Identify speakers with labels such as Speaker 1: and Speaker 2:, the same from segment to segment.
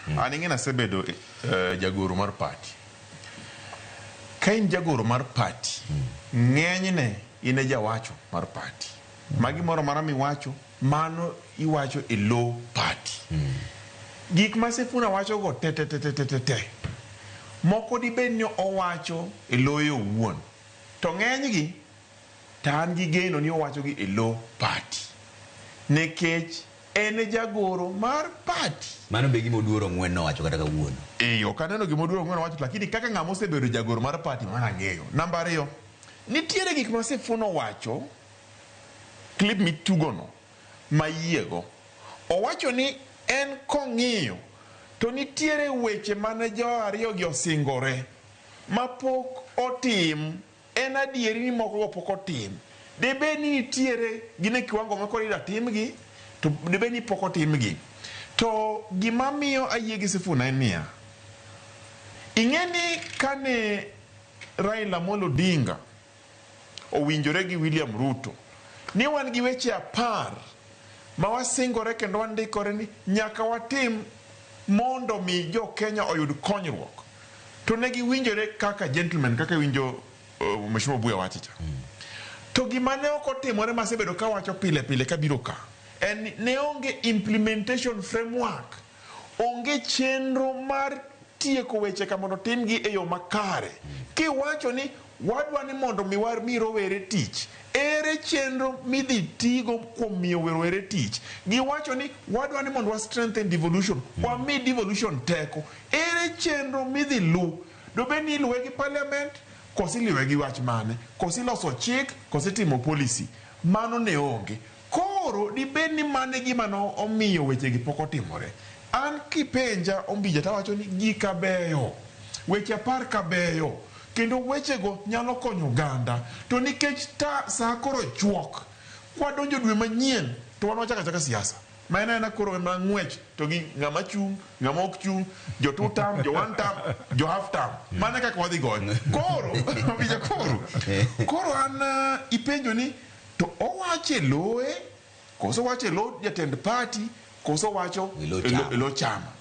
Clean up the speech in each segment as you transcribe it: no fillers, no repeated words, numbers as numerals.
Speaker 1: An ing'e nasebedo jagoro mar party. Ka in jagoro mar party, ng'enyne in e jawacho mar party. Ma gimoro amora miwacho, mano iwacho e lo party. Gik ma Sifuna wacho go te te te te te te te. Moko dibed ni owacho e loye owuon. To ng'enygi to an gi geno ni owacho gi e lo party. Nikech en e jagoro mar party.
Speaker 2: Mano be gima Oduor Ong'wen nowacho kata kawuono.
Speaker 1: Ee, ok aneno gima Oduor Ong'wen owacho, lakini kaka ng'ama osebedo jagoro mar party mano ang'eyo. Namba ariyo, nitiere gik ma Sifuna owacho, clip mitugono, mayiego. Owacho ni en kong'iyo to nitiere weche mane jo ariyogi osingore mapok otim. En adieri ni moko go pok otim. Dibed ni nitiere gin e kiwango ma koro ida timgi, to dibed ni pok otimgi. To gima miyo ayie gi Sifuna en niya, ing'e ni kane Raila Amolo Odinga owinjore gi William Ruto ni wan gi weche 10 ma wasingore kendo wandikore ni nyaka watim mondo mi jo Kenya oyud konyruok. To ne giwinjore kaka gentlemen, kaka iwinjo Mheshimiwa Obuya wacho cha. To gima ne ok otimore masebedo kawacho pile pile kabiro ka, en ni ne onge implementation framework. Onge chenro mar tieko weche ka mondo timgi e yo makare. Kiwacho ni wadwa ni mondo mi wami rowere tich, ere chenro midhi tigo kuom miyo rowere tich? Giwacho ni wadwa ni mondo wa strengthen devolution, wami devolution teko. Ere chenro midhi lu? Dobed ni iluwe gi parliament, koso iliwe gi wach mane? Koso iloso chik, koso itimo policy? Mano ne onge. Koro dibed ni mano e gima ne omiyo wechegi pok otimore. An kipenja Ombija tawacho ni gika beyo. Weche 10 ka beyo. Kendo wechego nyalo konyo oganda. To nikech ta saa koro chuok, kwadonjo dwe manyien to wan wachako achaka siasa. Ma en aena koro ema ng'wech to gi ng'ama chung', ng'ama ok chung', jo two term, jo one term, jo half term. Mano e kaka wadhi goyo. Koro, Ombija koro, koro an ipenjo ni to owacho e loye, koso owacho e lo jatend party, koso owacho
Speaker 2: E lo chama.
Speaker 1: e lo chama.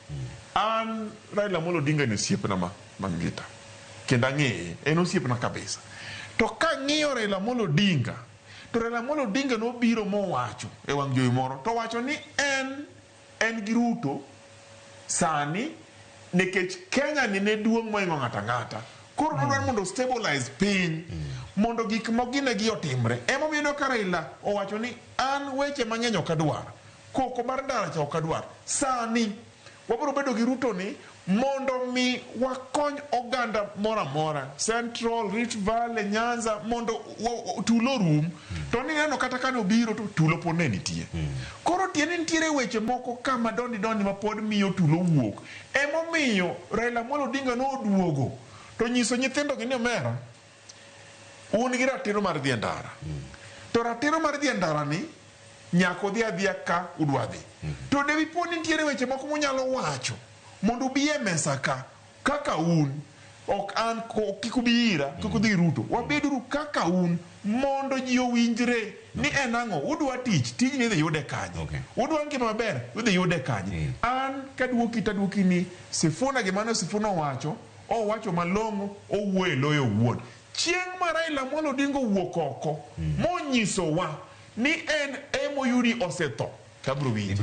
Speaker 1: An Raila Amolo Odinga ni osiepna ma Mangita. Kendo ang'eye, en osiepna kabisa. To kang'iyo Raila Amolo Odinga, to Raila Amolo Odinga nobiro mowacho e wang' jowi moro, to owacho ni en gi Ruto sani nikech Kenya ni ne duong' mohingo ng'ato ang'ata. Koro nodwaro mondo stabilize piny mondo gik moginegi otimre. Emomiyo ineno ka Raila owacho ni an weche mang'eny ok adwar. Koko mar ndara cha ok adwar. Sani wabiro bedo gi Ruto ni mondo mi wakony oganda moro amora, Central, Rift Valley, Nyanza, mondo tulo orum. To nineno kata kane obiro to tulo pod ne nitie. Koro tiende nitiere weche moko ka madondi dondi ma pod miyo tulo wuok. Emomiyo Raila Amolo Odinga noduogo to nyiso nyithindo gi ni omera, un gi ratiro mar dhi e ndara. To ratiro mar dhi e ndara ni nyaka udhi adhiya ka udwa dhi. To dewi po ni nitiere weche moko munyalo wacho mondo ubi e mesa ka kaka un, ok an, kik ubi ira, kik udhi Ruto. Wabeduru kaka un mondo ji owinjre ni en ang'o. Udwa tich, tijni idhi yude kanye? Udwa ngima maber, idhi yude kanye? An kaduoki taduoki ni Sifuna gima ne Sifuna owacho, owacho malong'o, owuoyo e loyo owuon. Chieng' ma Raila Amolo Odinga owuok oko monyisowa ni en emoyudi osetho, to abiro winje.